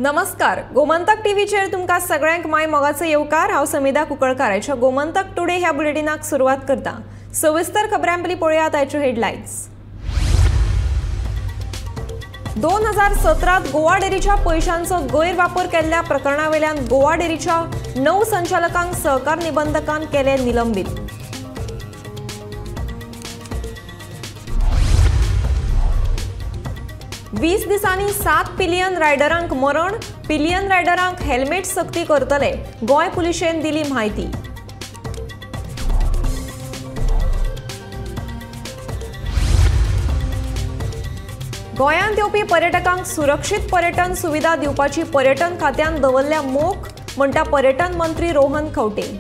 नमस्कार, गोमंतक टीव्हीचेर तुमकां सगळ्यांक my मोगाचो येवकार। हांव समिधा कुंकळकार आयच्या गोमंतक टुडे ह्या बुलेटिनाक सुरवात करता। सविस्तर खबरां पयलीं पळयात आयच्यो हेडलायन्स। 2017 गोवा डेअरीच्या पयशांचो गैरवापर केल्ल्या प्रकरणावेल्यान गोवा डेअरीच्या 9 संचालकांक सहकार निबंधकान केले निलंबीत। 20 दिसांनी 7 पिलियन रायडरांक मरण, पिलियन रायडरांक हेल्मेट सक्ती करतले, गोंय पुलिशेन दिली म्हायती। गोंयांत येवपी पर्यटकांक सुरक्षीत पर्यटन सुविधा दिवपाची पर्यटन खात्यान दवरल्या मोख, म्हणटा पर्यटन मंत्री रोहन खंवटे।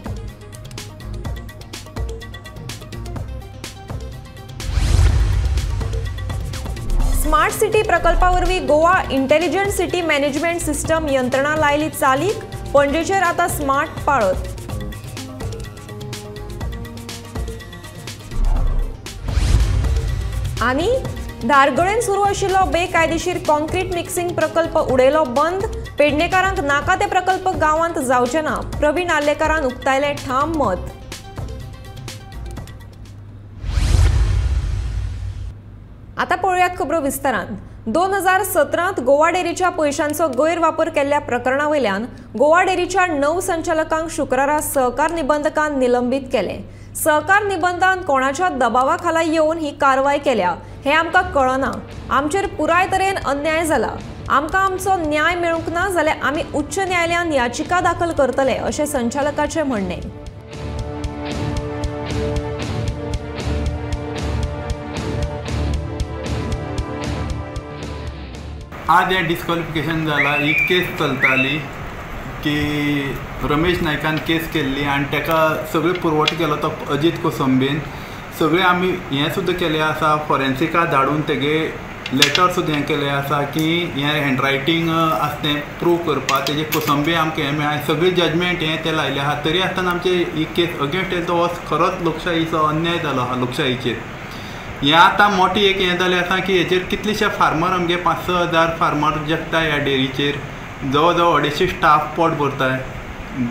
स्मार्ट सिटी प्रकल्पावरवीं Goa intelligent city management system यंत्रणा लायली चालीक, पणजेचेर आतां स्मार्ट पाळत। आनी धारगळेन सुरू आशिल्लो बेकायदेशीर कॉन्क्रीट मिक्सिंग प्रकल्प उडयलो बंद, पेडणेकारांक नाका ते प्रकल्प गांवांत जावचे ना, प्रवीण आर्लेकारान उक्तायलें ठाम मत। आता पळोवयात खबरो विस्तारान। 2017 गोवा डेअरीच्या पयशांचो गैरवापर केल्ल्या प्रकरणावेल्यान गोवा डेअरीच्या 9 संचालकांक शुक्रारा सहकार निबंधकान निलंबीत केले। सहकार निबंधकान कोणाच्या दबावा खाला येवन ही कारवाय केल्या हें आमकां कळना। आमचेर पुराय तरेन अन्याय जाला, आमकां आमचो न्याय मेळूंक ना जाल्यार आमी उच्च न्यायालयांत याचिका दाखल करतले अशें संचालकाचें म्हणणें। आज हें डिस्क्वॉलिफिकेशन जाला, ही केस चलताली की रमेश नायकान केस केल्ली आनी ताका सगळें पुरवठो केलो तो अजीत कोसंबीन। सगळें आमी हें सुद्दां केलें आसा, फॉरेन्सिका धाडून तेगे लेटर सुद्दां हें केलें आसा की हें हँडरायटींग आसा तें प्रूव करपाक। तेजे कोसंबी आमकां हें मेळ्ळें, सगळें जजमेंट हें तें लायलें आसा, तरी आसतना आमचे ही केस अगेन्स्ट येयलो तो हो खरोच लोकशाहीचो अन्याय जालो आसा लोकशाहीचेर। हें आतां मोठी एक हें जालें आसा की हेचेर कितलेशे फार्मर आमगे 5-6 हजार फार्मर जगता ह्या डेअरीचेर, जवळ जवळ 250 स्टाफ पोट भरताय।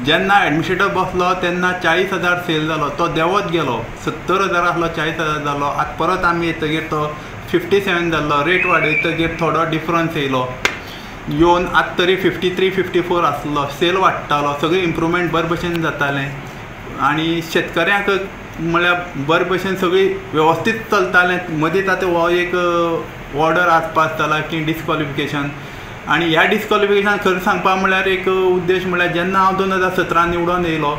जेन्ना एडमिनिस्ट्रेटर बसलो तेन्ना 40,000 सेल जालो, तो देंवत गेलो, 70,000 आसलो 40,000 जालो। आतां परत आमी येतगीर तो 57 जाल्लो, रेट वाडयतगीर थोडो डिफरन्स येयलो, येवन आतां तरी 53-54 आसलो, सेल वाडटालो, सगळें इम्प्रूवमेंट बरे भशेन जातालें आनी शेतकऱ्यांक म्हळ्यार बरे भशेन सगळी वेवस्थीत चलतालें। मदींच आतां हो एक ऑर्डर आज पास जाला की डिस्क्वॉलिफिकेशन, आनी ह्या डिस्क्वॉलिफिकेशन खरें सांगपा म्हळ्यार एक उद्देश म्हळ्यार जेन्ना हांव 2017 निवडून येयलो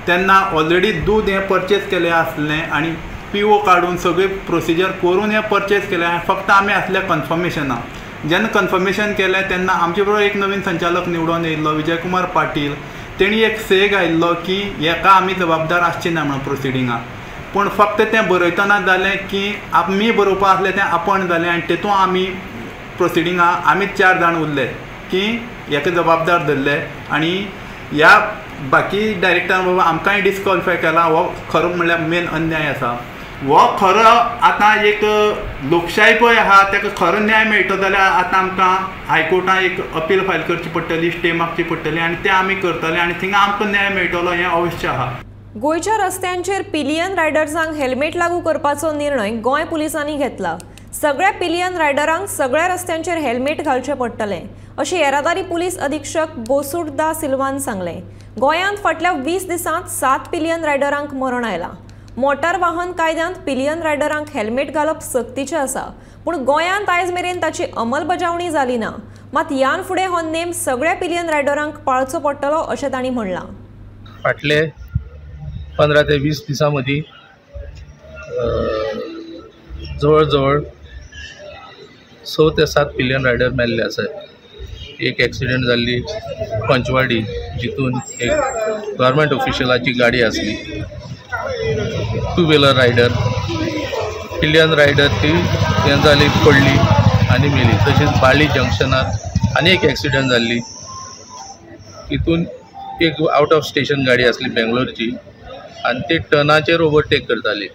तेन्ना ऑलरेडी दूद हें परचेज केलें आसलें आनी पी ओ काडून सगळी प्रोसिजर करून हें परचेज केलें, फक्त आमी आसलें कन्फर्मेशनाक। जेन्ना कन्फर्मेशन केलें तेन्ना आमचे बरोबर एक नवीन संचालक निवडून येयल्लो विजयकुमार पाटील, तेणी एक सेग आयिल्लो की हेका आमी जबाबदार आसचे ना म्हणून प्रोसिडिंगाक। पूण फक्त तें बरयतना जालें की आमी बरोवपा आसलें तें आपण जालें आनी तेतून आमी प्रोसिडिंगां आमी 4 जाण उरले की हेका जबाबदार धरले आनी ह्या बाकी डायरेक्टरान बाबा आमकांय डिस्क्वॉलिफाय केला। हो खरो म्हणल्यार मेन अन्याय आसा, हो खरो आतां एक लोकशाही पळय आहा ताका खरो न्याय मेळटलो जाल्यार आतां आमकां हायकोर्टान एक अपील फायल करची पडटली, स्टे मागची पडटली आनी तें आमी करतले आनी थिंगा आमकां न्याय मेळटलो हें अवश्य आहा। गोंयच्या रस्त्यांचेर पिलियन रायडर्सांक हेल्मेट लागू करपाचो निर्णय गोंय पुलिसांनी घेतला। सगळ्या पिलियन रायडरांक सगळ्या रस्त्यांचेर हेल्मेट घालचें पडटलें अशें येरादारी पुलीस अधीक्षक बोसूट दा सिल्वान सांगलें। गोंयांत फाटल्या 20 दिसांत 7 पिलियन रायडरांक मरण आयलां। मोटार वाहन कायद्यांत पिलियन रायडरांक हेल्मेट घालप सक्तीचें आसा, पूण गोंयांत आयज मेरेन ताची अंमलबजावणी जाली ना। मात ह्यान फुडें हो नेम सगळ्या पिलियन रायडरांक पाळचो पडटलो अशें तांणी म्हणलां। फाटले 15 ते 20 दिसां मदीं जवळ जवळ 6 ते 7 पिलियन रायडर मेल्ले आसात। एक एक्सिडेंट जाल्ली पंचवाडी, जितून एक गव्हर्मेंट ऑफिशियलाची गाडी आसली, 2 व्हिलर रायडर, पिलियन रायडर ती हें जाली पडली आनी मेली। तशीच बाळी जंक्शनार आनी एक एक्सिडेंट जाल्ली, तितून एक आवट ऑफ स्टेशन गाडी आसली बेंगलोरची आनी ती टर्नाचेर ओवरटेक करताली,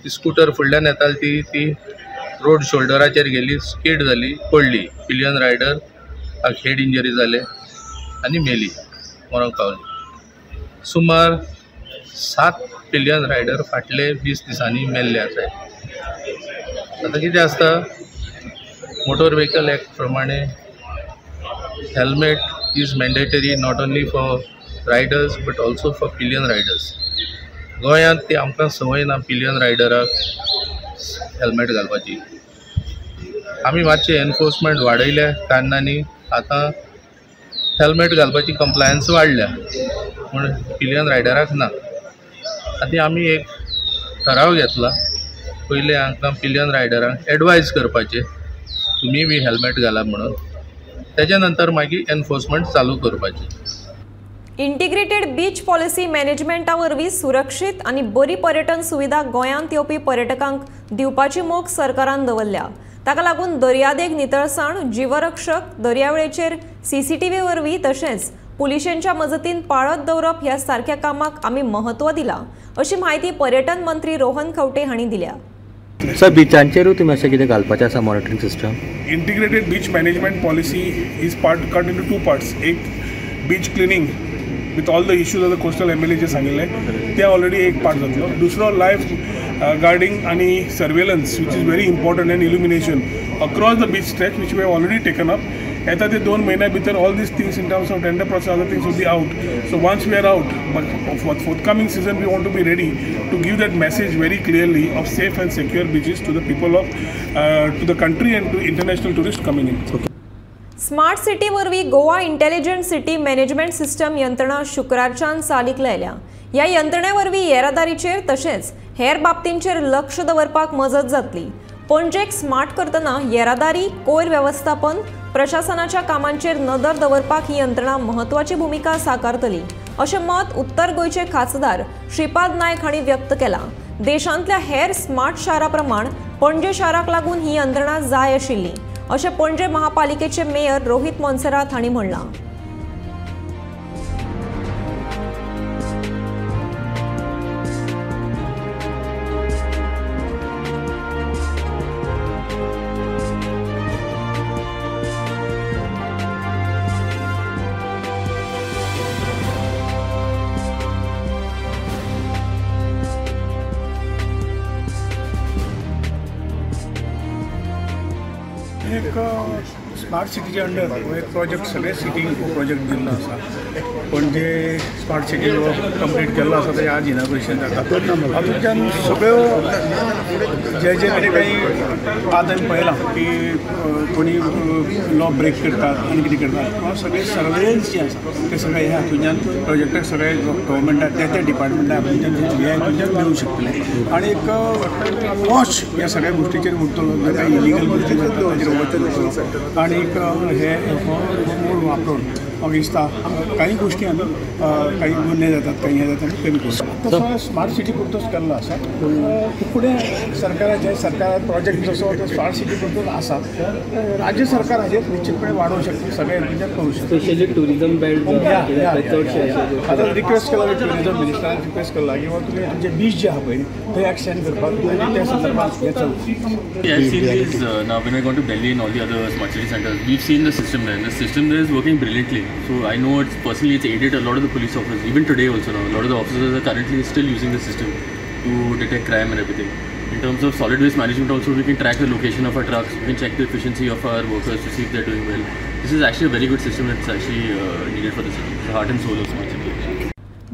ती स्कुटर फुडल्यान येताली, ती रोड शोल्डराचेर गेली, स्कीड जाली, पडली, पिलियन रायडर हेड इंजरी जाले आनी मेली, मरोंक पावली. सुमार 7 पिलियन रायडर फाटले 20 दिसांनी मेल्ले आसाय. आतां कितें आसता, मोटर व्हेकल एक्ट प्रमाणे helmet is mandatory not only for riders but also for pillion riders. गोंयांत ती आमकां संवय ना पिलियन रायडराक हेल्मेट घालपाची. आमी मातशें एनफोर्समेंट वाडयल्या कारणांनी आतां हेल्मेट घालपाची कंप्लायन्स वाडल्या, पूण पिलियन रायडराक ना. आतां आमी एक ठराव घेतला, पयलें हांकां पिलियन रायडरांक एडवायज करपाचें तुमी बी हेल्मेट घाला म्हणून, तेच्या नंतर मागीर एनफोर्समेंट चालू करपाचें. इंटिग्रेटेड बीच पॉलिसी मॅनेजमेंटा वरवीं सुरक्षीत आनी बरी पर्यटन सुविधा गोंयांत येवपी पर्यटकांक दिवपाची मोख सरकारान दवरल्या. ताका लागून दर्यादेग नितळसाण, जीवरक्षक, दर्यावेळेचेर सीसीटीव्ही वरवीं तशेंच पुलिशेंच्या मजतीन पाळत दवरप ह्या सारक्या कामाक आमी म्हत्व दिलां अशी म्हायती पर्यटन मंत्री रोहन खंवटे हांणी दिल्या. सर, बिचांचेरूय तुमी अशें कितें घालपाचें आसा monitoring system? Integrated beach management policy is part cut into 2 parts. एक beach cleaning with all the issues of the coastal MLA जे सांगिल्लें ते ऑलरेडी एक पार्ट जातलो. दुसरो लायफ गार्डींग आनी surveillance which is very important and illumination across the beach stretch which we have already taken up. येता ते 2 म्हयन्या भितर all these things in terms of tender process other things will be out. So once we are out, but for forthcoming season we want to be ready to give that message very clearly of safe and secure beaches to the people of to the country and to international tourist coming in. Smart city वरवीं Goa intelligent city management system यंत्रणा शुक्रारच्यान चालीक लायल्या. ह्या यंत्रणे वरवीं येरादारीचेर तशेंच हेर बाबतींचेर लक्ष दवरपाक मजत जातली. पणजेक स्मार्ट करतना येरादारी, कोयर वेवस्थापन, प्रशासनाच्या कामांचेर नदर दवरपाक ही यंत्रणा म्हत्वाची भुमिका साकारतली अशें मत उत्तर गोंयचे खासदार श्रीपाद नायक हांणी व्यक्त केलां. देशांतल्या हेर स्मार्ट शारा प्रमाण पणजे शाराक लागून ही यंत्रणा जाय आशिल्ली अशें पणजे महापालिकेचे मेयर रोहित मोन्सेरात हांणी म्हणलां. एक स्मार्ट सिटीच्या अंडर हो एक प्रोजेक्ट सगळे सिटीक हो प्रोजेक्ट दिल्लो आसा. पणजे स्मार्ट सिटी हो कंप्लीट केल्लो आसा, तेजें आज इनॉग्रेशन जाता. हातूंतल्यान सगळ्यो जे जे कितें काही आज आमी पळयलां की कोणी लॉ ब्रेक करतात आनी कितें करतात, सगळे सर्वेलन्स जे आसा ते सगळे ह्या हातूंतल्यान प्रोजेक्टाक सगळे गव्हर्मेंटाक त्या त्या डिपार्टमेंटाक हातूंतल्यान हे हातूंतल्यान मेळूंक शकतले आनी एक वॉच ह्या सगळ्या गोश्टीचेर उरतलो, जे काही इलिगल गोश्टी जाता ताचेर वॉच उरतलो आनी हे हो मोड वापरून म्हाका दिसता काही गोश्टी आमी काही गुन्हे जातात, काही हे जातात कमी करूं शकता. तसो स्मार्ट सिटी पुरतोच केल्लो आसा. फुडें सरकाराचे सरकार प्रोजेक्ट जसो तो स्मार्ट सिटी पुरतोच आसा, राज्य सरकार हाजेर निश्चितपणे वाडोवंक शकता, सगळें हेतून करूं शकता. स्पेशली टुरिजम बेल्ट आतां रिक्वेस्ट केला टुरिजम मिनिस्टरान रिक्वेस्ट केला की बाबा तुमी आमचे बीच जे आहा पळय थंय एक्सटेंड करपाक आनी त्या संदर्भात हें चलता. I've seen these now when I gone to Delhi and all the other smart city centers, we've seen the system there, and the system there is working brilliantly. So I know it's personally it's aided a lot of the police officers. Even today also now, a lot of the officers are currently still using the system to detect crime and everything. In terms of solid waste management also, we can track the location of our trucks, we can check the efficiency of our workers to see if they're doing well. This is actually a very good system that's actually needed for the city. It's the heart and soul of smart city.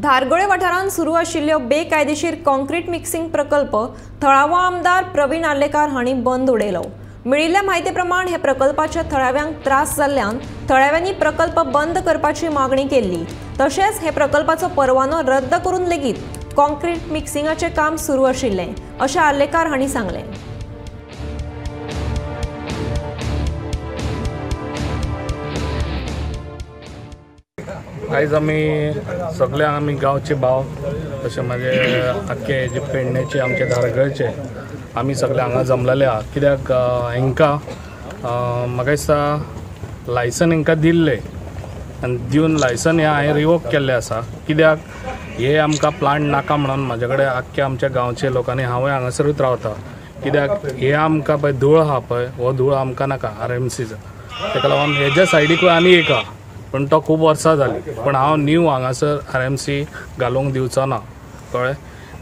Dhargal वाठारांत सुरू आशिल्ल्यो बेकायदेशीर concrete mixing प्रकल्प थळावो आमदार प्रवीण आर्लेकार हांणी बंद उडयलो. मेळिल्ल्या म्हायती प्रमाण हे प्रकल्पाच्या थळाव्यांक त्रास जाल्ल्यान थळाव्यांनी प्रकल्प बंद करपाची मागणी केल्ली. तशेंच हे प्रकल्पाचो परवानो रद्द करून लेगीत कॉन्क्रीट मिक्सिंगाचें काम सुरू आशिल्लें अशें आर्लेकार हांणी सांगलें. आयज आमी सगळे आमी गांवचे भाव तशें म्हाजे आख्खे जे पेडण्याचे आमचे धारगळचे आमी सगळे हांगा जमलेले आहा. कित्याक हांकां म्हाका दिसता लायसन हांकां दिल्लें आनी दिवन लायसन हें हांवें रिवोक केल्लें आसा. कित्याक हे आमकां प्लांट नाका म्हणून म्हाजे कडेन आख्खे आमच्या गांवचे लोकांनी, हांवूय हांगासरूच रावता, कित्याक हे आमकां पळय धूळ आहा पळय, हो धूळ आमकां नाका आर एम सीचो. ताका लागून हेज्या सायडीकूय आनी एक आहा पूण तो खूब वर्सां जालीं, पूण हांव न्यू हांगासर RMC घालूंक दिवचो ना, कळ्ळें.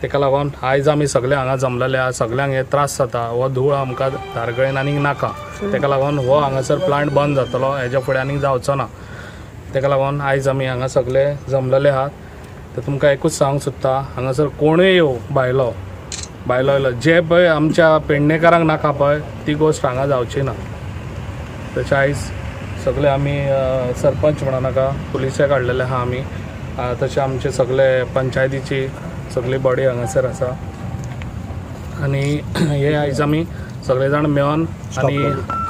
ताका लागून आयज आमी सगळे हांगा जमलेले आहा, सगळ्यांक हे त्रास जाता, हो धूळ आमकां धारगळेन आनीक नाका. ताका लागून हो हांगासर प्लांट बंद जातलो, हेज्या फुडें आनीक जावचो ना. ताका लागून आयज आमी हांगा सगळे जमलेले आहात. तर तुमकां एकूच सांगूंक सोदता, हांगासर कोणूय येवं भायलो भायलो येयलो जे पळय आमच्या पेडणेकारांक नाका पळय ती गोश्ट हांगा जावची ना. तशें आयज सगळे आमी सरपंच म्हणो नाका, पुलिसे काडलेले आहा आमी, तशें आमचे सगळे पंचायतीची सगळी बॉडी हांगासर आसा आनी हे आयज आमी सगळे जाण मेळोन आनी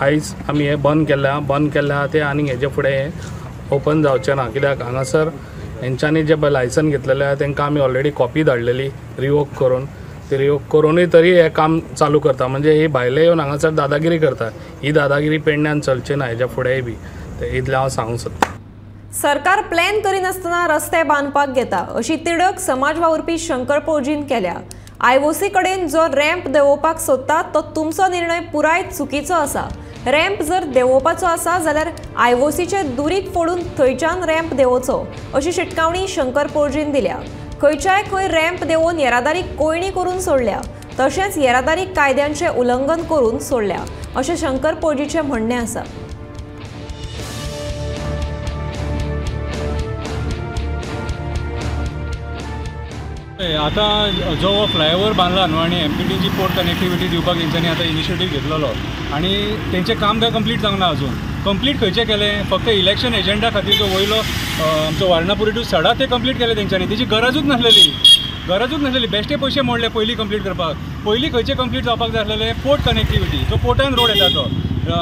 आयज आमी हे बंद केल्लें आहा. बंद केल्लें आहा तें आनी हेजे फुडें हें ओपन जावचें ना, कित्याक हांगासर हेंच्यांनी जे पळय लायसन घेतलेलें आहा तेंकां आमी ऑलरेडी कॉपी धाडलेली रिवोक करून, ते रिवोक करुनूय तरी हें काम चालू करता. म्हणजे ही भायले येवन हांगासर दादागिरी करता, ही दादागिरी पेडण्यान चलची ना हेज्या फुडेंय बी, ते इतलें हांव सांगूंक सोदतां. सरकार प्लॅन करिनासतना रस्ते बांदपाक घेता अशी तिडक समाज वावुरपी शंकर पोळजीन केल्या. आयओसी कडेन जो रॅम्प देंवोवपाक सोदता तो तुमचो निर्णय पुराय चुकीचो आसा. रॅम्प जर देंवोवपाचो आसा जाल्यार आयओसीचे दुरीग फोडून थंयच्यान रॅम्प देंवोवचो अशी शिटकावणी शंकर पोळजीन दिल्या. खंयच्याय खंय रॅम्प देंवोवन येरादारी कोयणी करून सोडल्या, तशेंच येरादारी कायद्यांचें उल्लंघन करून सोडल्या अशें शंकर पोळजीचें म्हणणें आसा. आतां जो हो फ्लायओवर बांदला न्हू आनी एमपीटीची पोर्ट कनेक्टिविटी दिवपाक तेंच्यांनी आतां इनिशिएटीव घेतलेलो आनी तेंचें काम काय कंप्लीट जावंक ना अजून. कंप्लीट खंयचें केलें, फक्त इलेक्शन एजंडा खातीर जो वयलो आमचो वारणापुरी टू सडा ते कंप्लीट केलें तेंच्यांनी. तेजी गरजूच नासलेली, गरजूच नासलेली. बेश्टे पयशे मोडले पयलीं कंप्लीट करपाक. पयलीं खंयचें कंप्लीट जावपाक जाय आसलेलें पोर्ट कनेक्टिविटी, जो पोर्टान रोड येता तो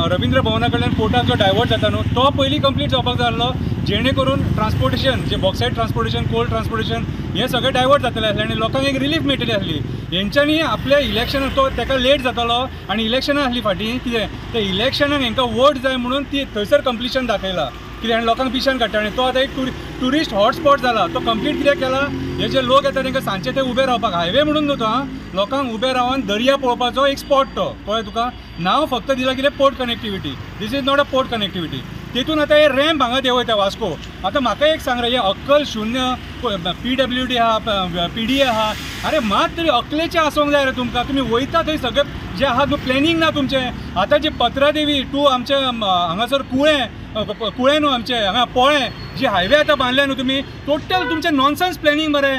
रविंद्र भवना कडल्यान पोर्टान जो डायवर्ट जाता न्हू तो पयलीं कंप्लीट जावपाक जाय आसलो, जेणे करून ट्रान्सपोर्टेशन जे बॉक्सायट ट्रान्सपोर्टेशन, कोल ट्रान्सपोर्टेशन हे सगळें डायवर्ट जातलें आसलें आनी लोकांक एक रिलीफ मेळटली आसली. हेंच्यांनी आपल्या इलेक्शनाक तो ताका लेट जातालो आनी इलेक्शनां आसलीं फाटीं, कितें ते इलेक्शनाक हेंकां वोट जाय म्हणून ती थंयसर कंप्लिशन दाखयलां कितें आनी लोकांक पिशान काडटा. आनी तो आतां एक ट्युरिस्ट हॉटस्पॉट जाला, तो कंप्लीट कित्याक केला, हे जे लोक येता तांकां सांजचे ते उबे रावपाक हायवे म्हणून न्हू तो, आं लोकांक उबे रावन दर्या पळोवपाचो एक स्पॉट तो, कळ्ळें तुका. नांव फक्त दिलां कितें port connectivity, this is not a port connectivity. तितून आतां हे रॅम्प हांगा देंवयता वास्को. आतां म्हाका एक सांग रे, हे अक्कल शून्य PWD आहा, PDA आहा, अरे मात तरी अकलेचें आसूंक जाय रे तुमकां. तुमी वयता थंय सगळें जें आहा न्हू प्लॅनिंग ना तुमचें. आतां जी पत्रादेवी टू आमचें हांगासर कुळें, कुळें न्हू आमचें हांगा पोळें जी हायवे आतां बांदल्या न्हू तुमी, टोटल तुमचें नॉनसन्स प्लॅनिंग मरे.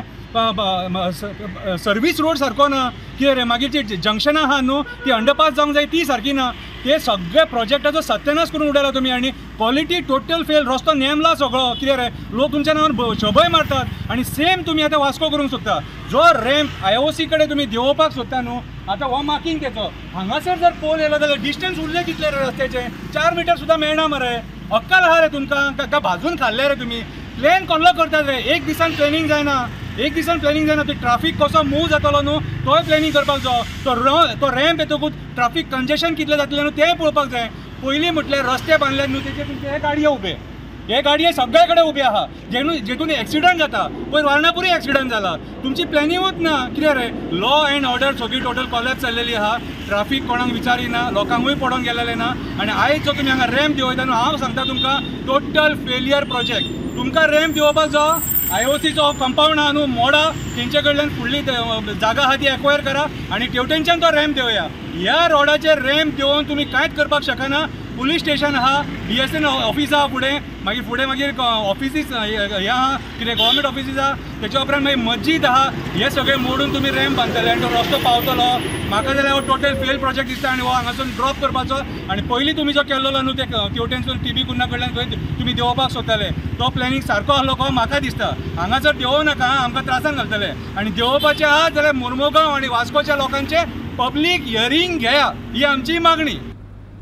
सर्वीस रोड सारको ना कितें रे, मागीर जी जंक्शनां आहा न्हू ती अंडरपास जावंक जाय ती सारकी ना. ते सगळे प्रोजेक्टाचो सत्यानाश करून उडयला तुमी आनी क्वॉलिटी टोटल फेल. रस्तो नेमला सगळो कितें रे, लोक तुमच्या नांवान शबय मारतात आनी सेम तुमी आतां वास्को करूंक सोदता. जो रॅम्प IOC कडेन तुमी देंवोवपाक सोदता न्हू, आतां हो मार्किंग तेचो हांगासर जर पोल येयलो जाल्यार डिस्टन्स उरलें कितलें रे रस्त्याचें, 4 मिटर सुद्दां मेळना मरे. अक्कल आहा रे तुमकां, का भाजून खाल्ले रे तुमी. प्लॅन कसलो करतात रे, एक दिसान प्लॅनिंग जायना, एक दिसान प्लॅनिंग जायना. ते ट्राफीक कसो मूव जातलो न्हू तोय प्लॅनिंग करपाक जायो. तो रॅम्प येतकूच ट्राफीक कंजेशन कितलें जातलें न्हू तेंय पळोवपाक जाय. पयलीं म्हटल्यार रस्ते बांदले न्हू तेचे तुमचे हे गाडये उबे, हे गाडये सगळे कडेन उबे आहा, जेतून एक्सिडंट जाता. पयर वारणापुरी एक्सिडंट जाला. तुमची प्लॅनिंगूच ना कितें रे. लॉ एंड ऑर्डर सगळी टोटल कॉलॅप्स जाल्लेली आहा. ट्राफीक कोणाक विचारिना, लोकांकूय पडोन गेलेलें ना. आनी आयज जो तुमी हांगा रॅम्प देंवयता न्हू, हांव सांगता तुमकां टोटल फेलियर प्रोजेक्ट. तुमकां रॅम्प देंवोवपाक जावो, IOCचो कंपावंड आहा न्हू मोडा, तेंचे कडल्यान फुडली जागा आहा ती एक्वायर करा आनी तेवटेनच्यान तो रॅम्प देंवया. ह्या रोडाचेर रॅम्प देंवोवन तुमी कांयच करपाक शकना. पुलीस स्टेशन आहा, BSN office आहा फुडें, मागीर फुडें मागीर ऑफिसीस हें आहा कितें गव्हर्मेंट ऑफिसीस आहा, तेच्या उपरांत मागीर मस्जीद आहा. हे सगळें मोडून तुमी रॅम्प बांदतले आनी तो रस्तो पावतलो. म्हाका जाल्यार हो टोटल फेल प्रोजेक्ट दिसता आनी हो हांगासून ड्रॉप करपाचो. आनी पयलीं तुमी जो केल्लो न्हू ते तेवटेनसून TB कुन्ना कडल्यान खंय तुमी देंवोवपाक सोदताले तो प्लॅनिंग सारको आहलो को म्हाका दिसता. हांगासर देंवोवं नाका, आमकां त्रासान घालतले. आनी देंवोवपाचें आहा जाल्यार मुर्मुगांव आनी वास्कोच्या लोकांचें पब्लीक हियरींग घेया, ही आमची मागणी.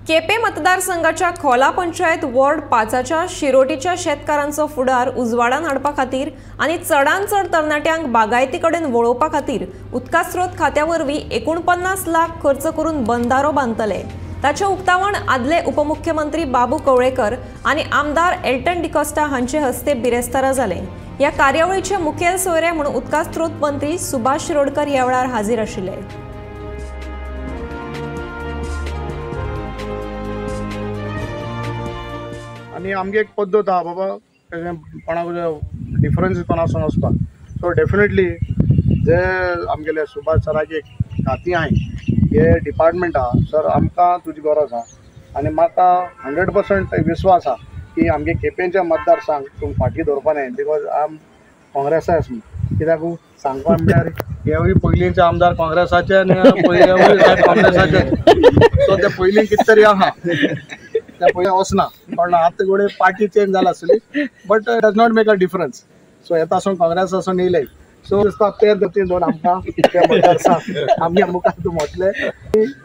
केपें मतदारसंघाच्या खोला पंचायत वॉर्ड 5च्या शिरोटीच्या शेतकारांचो फुडार उजवाडान हाडपा खातीर आनी चडांत चड तरणाट्यांक बागायती कडेन वळोवपा खातीर उदका स्रोत खात्या वरवीं 49 लाख खर्च करून बंधारो बांदतले. ताचें उक्तावण आदले उपमुख्यमंत्री बाबू कवळेकर आनी आमदार एल्टन डिकॉस्टा हांचे हस्ते बिरेस्तारा जालें. ह्या कार्यावळीचे मुखेल सोयरे म्हूण उदका स्रोत मंत्री सुभाष शिरोडकर ह्या वेळार हाजीर आशिल्ले. आनी आमगे एक पद्दत आहा बाबा कोणाक डिफरन्स कोणा वचपाक. सो डेफिनेटली जे आमगेले सुभाष सराचे एक खाती आहाय, हे डिपार्टमेंट आहा सर, आमकां तुजी गरज आहा आनी म्हाका 100% विस्वास आहा की आमगे केपेंच्या मतदारसंघ तुमी फाटीं दवरपा न्हय, because आम काँग्रेसा आसा. कित्याक सांगपा म्हणल्यार हेवूय पयलींचे आमदार काँग्रेसाचे आनी पयले काँग्रेसाचे, सो ते पयलीं कितें तरी आहा, ते पयलीं वचना, पण आतां घडये पार्टी चेंज जाला आसतली, but does not make a difference. So येता आसून काँग्रेस आसून येयले, सो दिसता ते गतीन दोन आमकां ते मतदारसंघ आमगे मुखार तूं म्हटलें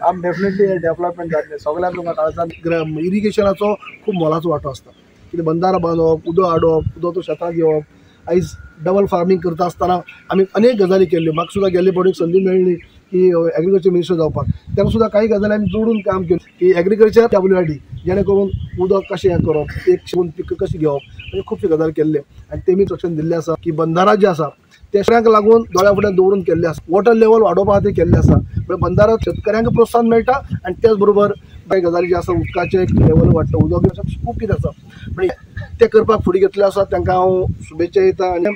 आम डेफिनेटली डेवलपमेंट जातलें सगळ्यांक. तुमकां काळजान इरिगेशनाचो खूब मोलाचो वांटो आसता, कितें बंदारा बांदप, उदक हाडप, उदक शेतां घेवप. आयज डबल फार्मींग करता आसतना आमी अनेक गजाली केल्ल्यो. म्हाका सुद्दां गेल्ले फावटी संदी मेळ्ळी की एग्रीकल्चर मिनिस्टर जावपाक, तेन्ना सुद्दां कांय गजाली आमी जोडून काम केलें की एग्रीकल्चर WID जेणे करून उदक कशें हें करप, एक शिवून पीक कशें घेवप, म्हणजे खुबश्यो गजाली केल्ल्यो. आनी तेमी लक्षांत दिल्लें आसा की बंदारा जे आसा ते शेतकऱ्यांक लागून दोळ्या फुड्यान दवरून केल्ले आसा, वॉटर लेवल वाडोवपा खातीर केल्लें आसा. म्हणजे बंदारा शेतकऱ्यांक प्रोत्साहन मेळटा आनी त्याच बरोबर कांय गजाली जे आसा उदकाचें लेवल वाडटा, उदक खूब कितें आसा, म्हणजे ते करपाक फुडें घेतले आसा. तांकां हांव शुभेच्छा दिता. आनी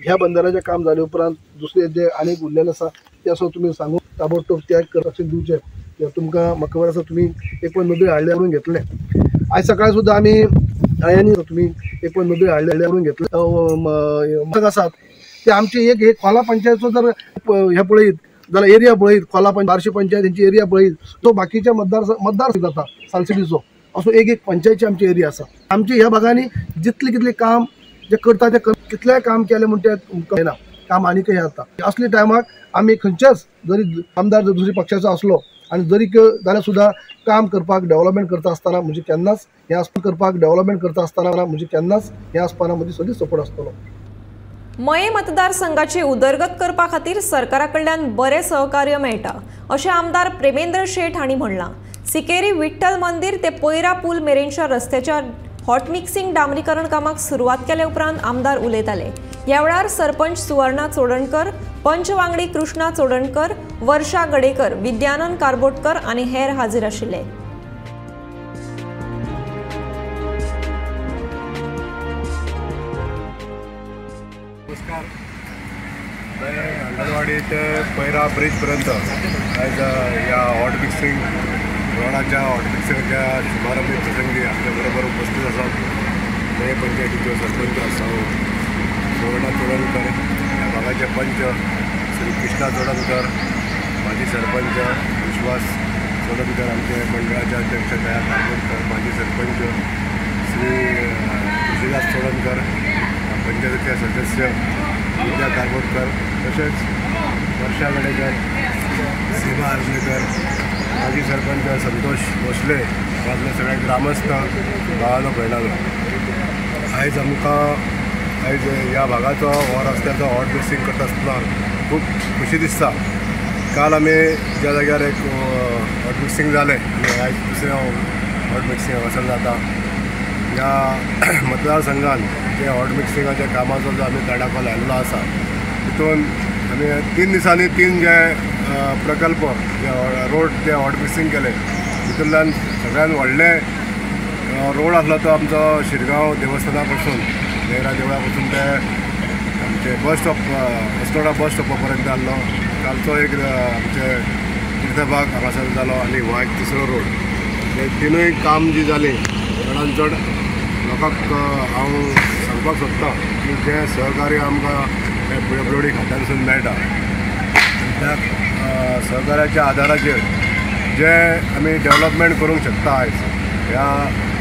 ह्या बंदराचें काम जाले उपरांत दुसरें जे आनीक उरलेलें आसा तें सुद्दां तुमी सांगून ताबडतोब त्या लक्षांत दिवचें. तुमकां म्हाका खबर आसा तुमी एक पण नदर हाडले करून घेतले. आयज सकाळी सुद्दां आमी आयांनी तुमी एक पण नदर हाडले करून घेतले आसात ते आमची एक एक खोला पंचायतचो जर हे पळयत जाल्यार एरिया पळयत, खोला बार्शी पंचायत हेंची एरिया पळयत तो बाकीच्या मतदार जाता सालसिटीचो, असो एक एक पंचायतची आमची एरिया आसा. आमची ह्या भागांनी जितलें कितलें काम जे करता ते कितलें काम केलें म्हण तें कळना, काम आनीकय जाता. असले टायमाक आमी खंयच्याच जरी आमदार जर दुसऱ्या पक्षाचो आसलो आनी जरी जाल्यार सुद्दां काम करपाक डेवलपमेंट करता आसतना म्हणजे केन्नाच हें करपाक डेवलपमेंट करता आसतना म्हणजे केन्नाच हें आसपाना म्हजी सदींच सपोर्ट आसतलो. मये मतदारसंघाची उदरगत करपा खातीर सरकारा कडल्यान बरें सहकार्य मेळटा अशें आमदार प्रेमेंद्र शेट हांणी म्हणलां. सिकेरी विठ्ठल मंदिर ते पयरा पूल मेरेनच्या रस्त्याच्या हॉट मिक्सिंग डांबरीकरण कामाक सुरवात केले उपरांत आमदार उलयताले. ह्या वेळार सरपंच सुवर्णा चोडणकर, पंच वांगडी कृष्णा चोडणकर, वर्षा गडेकर, विद्यानंद कारबोटकर आनी हेर हाजीर आशिल्ले. नमस्कार. अंगणवाडी ते पैरा ब्रिजपर्यंत आयज ह्या हॉट मिक्सिंग रोडाच्या हॉट मिक्सिंगाच्या शुभारंभ प्रसंगी आमच्या बरोबर उपस्थित आसात मये पंचायतीच्यो सरपंच आसा सुवर्णा चोडणकर, ह्या भागाचे पंच श्री कृष्णा चोडणकर, माजी सरपंच विश्वास चोडणकर, आमचे मंडळाचे अध्यक्ष दया कारबोटकर, माजी सरपंच श्री तुळशीदास चोडणकर, पंचायतीचे सदस्य विद्या कारबोटकर, तसेच वर्षा गडेकर, सीमा आर्लेकर, माजी सरपंच संतोष भोसले, आपले सगळे ग्रामस्थ, भावानो भयणानो, आयज आमकां आयज ह्या भागाचो हो रस्त्याचो हॉट मिक्सिंग करता आसतना खूब खुशी दिसता. काल आमी ज्या जाग्यार एक हॉट मिक्सिंग जालें आनी आयज दुसरें हॉट मिक्सिंग हांगासर जाता. ह्या मतदारसंघान जे हॉट मिक्सिंगाच्या कामाचो जो आमी तडाखो लायिल्लो आसा तितून आमी 3 दिसांनी 3 जे प्रकल्प जे रोड जे हॉट मिक्सिंग केले तितूंतल्यान सगळ्यान व्हडले रोड आसलो तो आमचो शिरगांव देवस्थाना पासून नेरा देवळा पासून ते आमचे बस स्टॉप अस्नोडा बस स्टॉपा पर्यंत आसलो. कालचो एक आमचे तीर्थबाग हांगासर जालो आनी हो एक तिसरो रोड. हे तिनूय काम जी जालीं चडान चड लोकांक हांव सांगपाक सोदतां की जें सहकार्य आमकां PWD खात्यानसून मेळटा त्या सहकार्याच्या आदाराचेर जे आमी डेवलपमेंट करूंक शकता आयज ह्या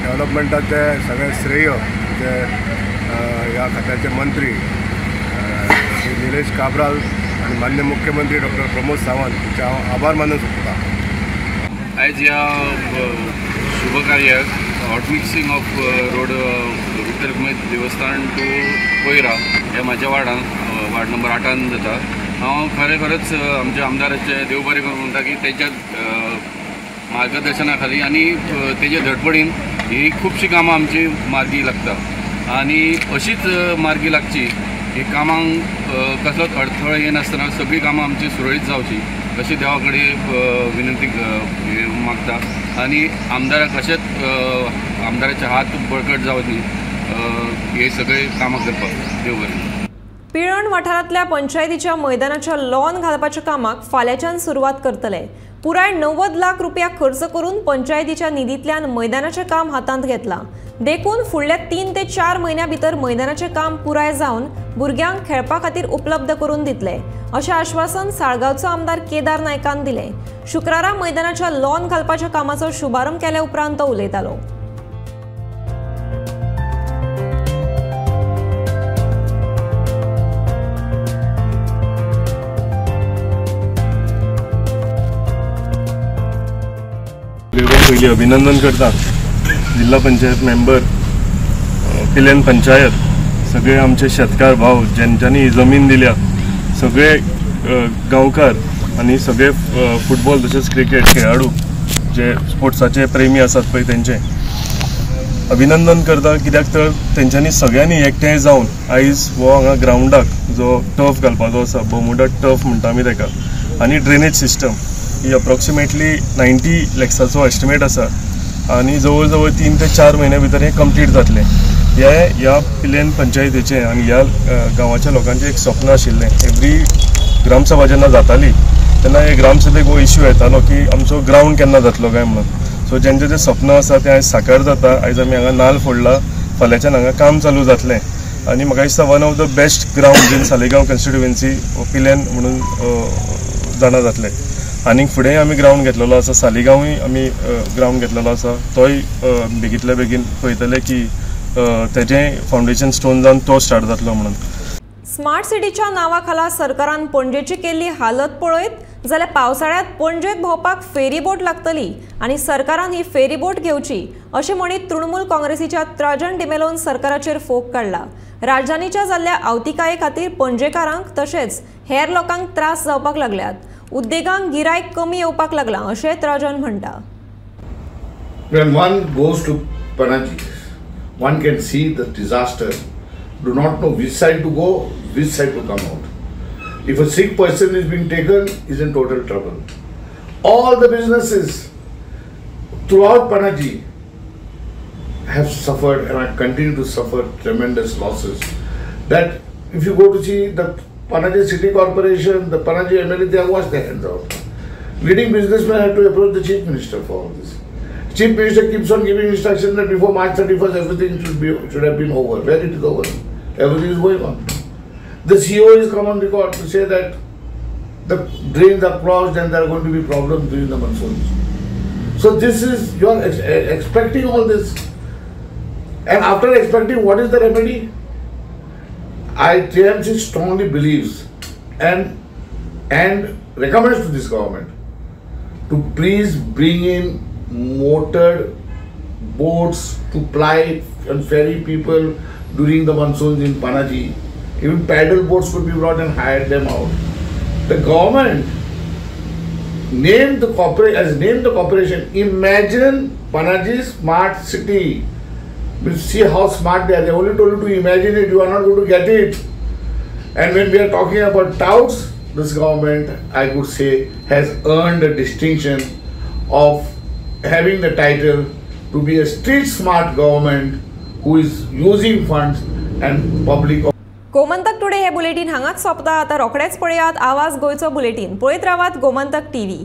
डेवलपमेंटाचें सगळें श्रेय जे ह्या खात्याचे मंत्री श्री निलेश काब्राल आनी मान्य मुख्यमंत्री डॉक्टर प्रमोद सावंत हांचे हांव आभार मानूंक सोदतां. आयज ह्या शुभ कार्याक hot mixing of road Vitthal देवस्थान टू पयरा ह्या म्हाज्या वार्डान वार्ड नंबर 8 जाता. हांव खरें खरेंच आमच्या आमदाराचें देव बरें करूं म्हणटा की तेच्या मार्गदर्शना खाली आनी तेजे धडपडीन ही खुबशीं कामां आमची मार्गी लागता आनी अशीच मार्गी लागची ही कामांक कसलोच अडथळो येनासतना सगळीं कामां आमची सुरळीत जावची अशी देवा कडेन विनंती मागता आनी आमदाराक अशेंच आमदाराचे हात बळकट जावं न्ही हे सगळे कामां करपाक. देव बरें. पिळर्ण वाठारांतल्या पंचायतीच्या मैदानाच्या लॉन घालपाच्या कामाक फाल्यांच्यान सुरवात करतले. पुराय 90 लाख रुपया खर्च करून पंचायतीच्या निधींतल्यान मैदानाचें काम हातांत घेतलां. देखून फुडल्या 3 ते 4 म्हयन्यां भितर मैदानाचें काम पुराय जावन भुरग्यांक खेळपा खातीर उपलब्ध करून दितले अशें आश्वासन साळगांवचो आमदार केदार नायकान दिलें. शुक्रारा मैदानाच्या लॉन घालपाच्या कामाचो शुभारंभ केल्या उपरांत तो उलयतालो. पयलीं अभिनंदन करता जिल्हा पंचायत मेंबर, पिलेन पंचायत, सगळे आमचे शेतकार भाव ज्यांच्यानी ही जमीन दिल्या, सगळे गांवकार आनी सगळे फुटबॉल तशेंच क्रिकेट खेळाडू जे स्पोर्ट्साचे प्रेमी आसात पळय तेंचे अभिनंदन करता. कित्याक तर तेंच्यांनी सगळ्यांनी एकठांय जावन आयज हो हांगा ग्रावंडाक जो टर्फ घालपाचो आसा, बर्मुडा टर्फ म्हणटा आमी तेका, आनी ड्रेनेज सिस्टम ही अप्रॉक्सिमेटली 90 लॅक्साचो एस्टिमेट आसा आनी जवळ जवळ 3 ते 4 म्हयन्या भितर हें कंप्लीट जातलें. हें ह्या पिलेन पंचायतीचें आनी ह्या गांवाच्या लोकांचें एक स्वप्न आशिल्लें. एवरी ग्रामसभा जेन्ना जाताली तेन्ना हे ग्रामसभेक हो इश्यू येतालो की आमचो ग्रावंड केन्ना जातलो काय म्हणून. सो जेंचें जें स्वप्न आसा तें आयज साकार जाता. आयज आमी हांगा नाल फोडला, फाल्यांच्यान हांगा काम चालू जातलें आनी म्हाका दिसता one of the best ground in Saligao constituency Pilerne म्हणून जाणा जातलें. आनीक फुडें आमी ग्रावंड घेतलेलो आसा, सालिगांवूय आमी ग्रावंड घेतलेलो आसा, तोय बेगींतल्या बेगीन पळयतले की तेजें फावंडेशन स्टोन जावन तो स्टार्ट जातलो म्हणून. स्मार्ट सिटीच्या नांवा खाला सरकारान पणजेची केल्ली हालत पळयत जाल्यार पावसाळ्यांत पणजेक भोंवपाक फेरीबोट लागतली आनी सरकारान ही फेरीबोट घेवची अशें म्हणीत तृणमूल काँग्रेसीच्या त्राजन डिमेलोन सरकाराचेर फोग काडला. राजधानीच्या जाल्ल्या आवतिकाये खातीर पणजेकारांक तशेंच हेर लोकांक त्रास जावपाक लागल्यात. उद्देगांक गिरायक कमी येवपाक लागलां अशें त्राजन म्हणटा. When one goes to Panaji, one can see the disaster. Do not know which side to go, which side to come out. If a sick person is being taken, is in total trouble. All the businesses throughout Panaji have suffered and are continue to suffer tremendous losses. That if you go to see the Panaji City Corporation, the Panaji MLA, they have washed their hands out. Leading businessmen have to approach the Chief Minister for all this. Chief Minister keeps on giving instructions that before March 31st everything should have been over. Where it is over? Everything is going on. The CEO has come on record to say that the drains are clogged and there are going to be problems during the monsoons. So this is, you are expecting all this. And after expecting, what is the remedy? TMC strongly believes and recommends to this government to please bring in motored boats to ply and ferry people during the monsoons in Panaji. Even paddle boats could be brought and hired them out. The government named the corporation. Imagine Panaji Smart City. We'll see how smart they are. They only told you to imagine it. You are not going to get it. And when we are talking about touts, this government, I would say, has earned a distinction of having the title to be a street smart government who is using funds and public. Gomantak today hey bulletin हांगाच सोंपता. आतां रोखडेच पळयात आवाज गोंयचो bulletin. पळयत रावात Gomantak TV.